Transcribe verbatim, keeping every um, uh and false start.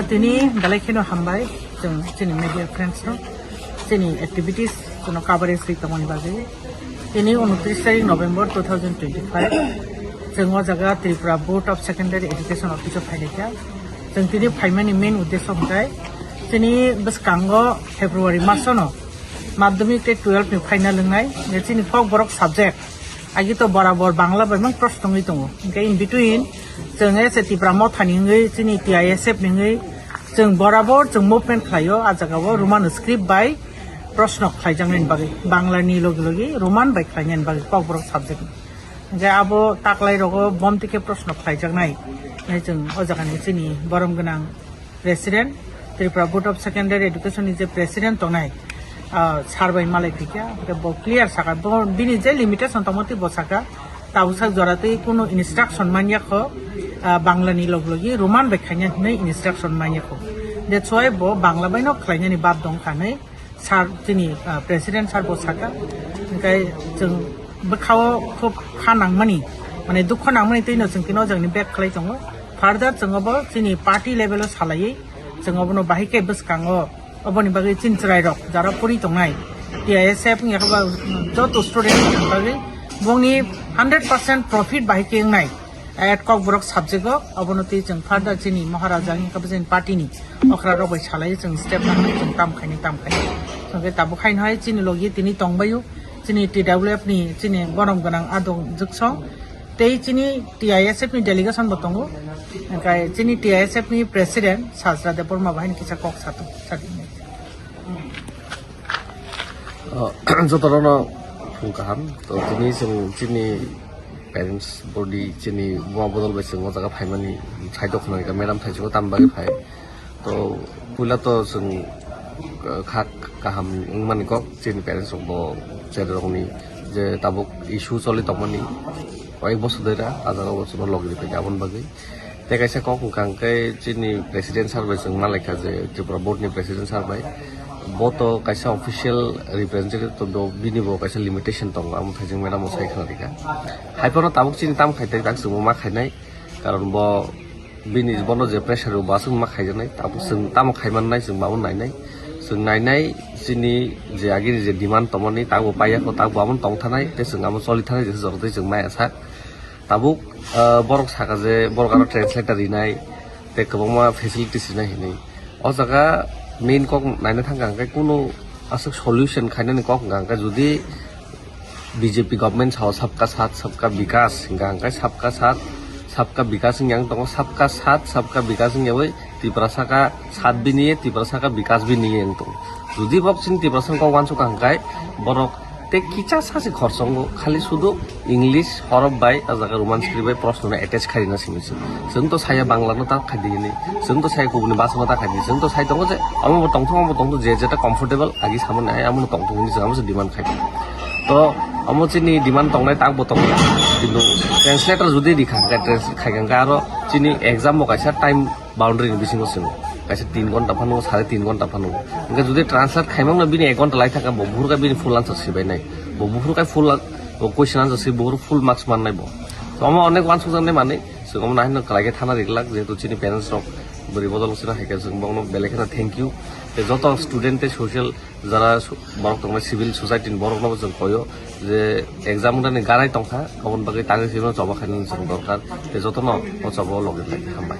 Tini belai kheno hambai chwng chini media friends no, chini activities chwngno coverage ri tongmani bagwi. Tini unotris tarik November two thousand twenty-five, chwng o jaga Tripura Board of Secondary Education Office o phailaikha. Chwng tini phaimani main uddesho hwnkhe chini bwskango February masono madhyamik tei twelve ni final wngnai, chini Kokborok subject agi to borabor Bangla bai mang prosh tongwi tongo. Hwnkhe in between chwng S A Tipra Mothani wngwi, chini T I S F ni wngwi, chwng borabor chwng movement khlaio, a jagao Roman script bai proshno khlaijaknani bagwi, Bangla ni logi logi Roman bai khlainani bagwi Kokborok subject ni. Hwnkhe abo taklai rogo bom tikhe proshno khlaijaknai. Hwnkhe chwng o jagani chini borom gwnang President, Tripura Board of Secondary Education ni je President tongnai, ah, sir bai malai phikha, hwnkhe bo clear saka, bo bini je limitation tongmo tei bo saka, tabuksak jora tei kunu instruction manya kho, ah, Bangla ni log logi Roman bai khaina hinwi instruction manya kho. That's why bo Bangla bai no khlainani bad dong kha hinwi sir, chini, ah, President sir bo saka, hwnkhe chwng bwkhao khub kha nangmani, mane dukho nangmani twi no chwng tino jagni bag khlai tongo. Further chwng obo chini party level o salaiwi, chwng obono bahai khe bwskango, oboni bagwi chini chwrairok jara pori tongnai, T I S F wngya khe ba joto student ni bagwi bongni hundred percent profit bahai khe wngnai at Kokborok subject o, obono twi chwng further chini Maharaja wngya khe ba chini party ni okra rok bai salai chwng step nangmani chwng tam khaini tam khaini. Chwng khe tabuk khaino hai chini logi tini tongbaio, chini T W F ni chini borom gwnang adong jwksong. Tei chini T I S F ni delegation bo tongo, hwnkhe chini T I S F ni president Sajra Debbarma bahai ni kisa kok satung, satung. Oh, jotono phung kaham. To tini chwng chini parents body, chini buma bodol bai chwng o jaga phaimani side o khna madam thaichungo tam bagwi phai. To puila to chwng, uh, kha kaham wngmani kok chini parents rok bo cherrokni je tabuk issue choli tongmani koyek bosor dera a jaga o chwngno logri paikha aboni bagwi. Tei kaisa kok hwnkha hwnkhe chini president sir bai chwng malaikha je Tripura board ni president sir bai bo to kaisa official representative to do bini bo kaisa limitation tongo amo thaijing madam bo sai khna rikha. Haiphano tabuk chini tam khai tak chwngbo ma khainai karon bo bini bono je pressure rw bo aswk ma khaijaknai, tabuk chwng tamo khai mannai, chwng babo nainai, chwng nainai chini je agini je demand tongmani, tabuk paiya kho, tabuk abo tong thanai, tei chwng abo choli thanai, jesa jora tei chwng maya sak. Tabuk, ah, borok saka je borok ano translator rinai, tei kwbangma facilities rinai hinwi. O jaga main kok naina thangkha hwnkhe kunu aswk solution khainani kok hwnkha hwnkhe judi B J P government sao sabka saath sabka bikas hwnkha hwnkhe sabka saath sabka bikas wngya wng tongo, sabka saath sabka bikas wngya bai Tiprasa ka saath biniye, Tiprasa ka bikas biniye wng tongo. Judi bok chini Tiprasa kok uansukha hwnkhe borok tei kisa sa se khorchongo, khali sudu English horop bai a jaga Roman script bai proshno no attach khaina simi se. Chwng to saya Bangla no ta khaidi hini, chwng to saya kubuni bhasha no ta khaidi, chwng to sai tongo je omo bo tongthok, omo bo tongthok, je jeta comfortable agi samani hai amo no tongthok hini chwng amo se demand khai. To omo chini demand tongnai tak bo tongo, kintu translator judi rikha hwnkhe, translate khai hwnkhe aro chini exam bo kaisa time boundary ni bisingo chwng kaisa tin ghonta phano, sare tin ghonta phano. Hwnkhe judi translate khaimang no bini ek ghonta lai thangkha, bo buphuru khe bini full answer sibai nai. Bo buphuru khe full an-, bo question answer si buphuru full marks man nai bo. To omo onek uansukjak nai manwi, chwng omo nahino kwlai khe thana rijak, jehetu chini parents rok bwrwi bodol chwng hai khe chwng bokno belai kheno thank you. Tei joto student tei social jara su-, borok tongnai civil society ni borok no bo chwng koyo je exam wngmani ganai tongkha, oboni bagwi tangwi sino choba khainani chwng dorkar. Tei jotono o choba o logi lai hambai.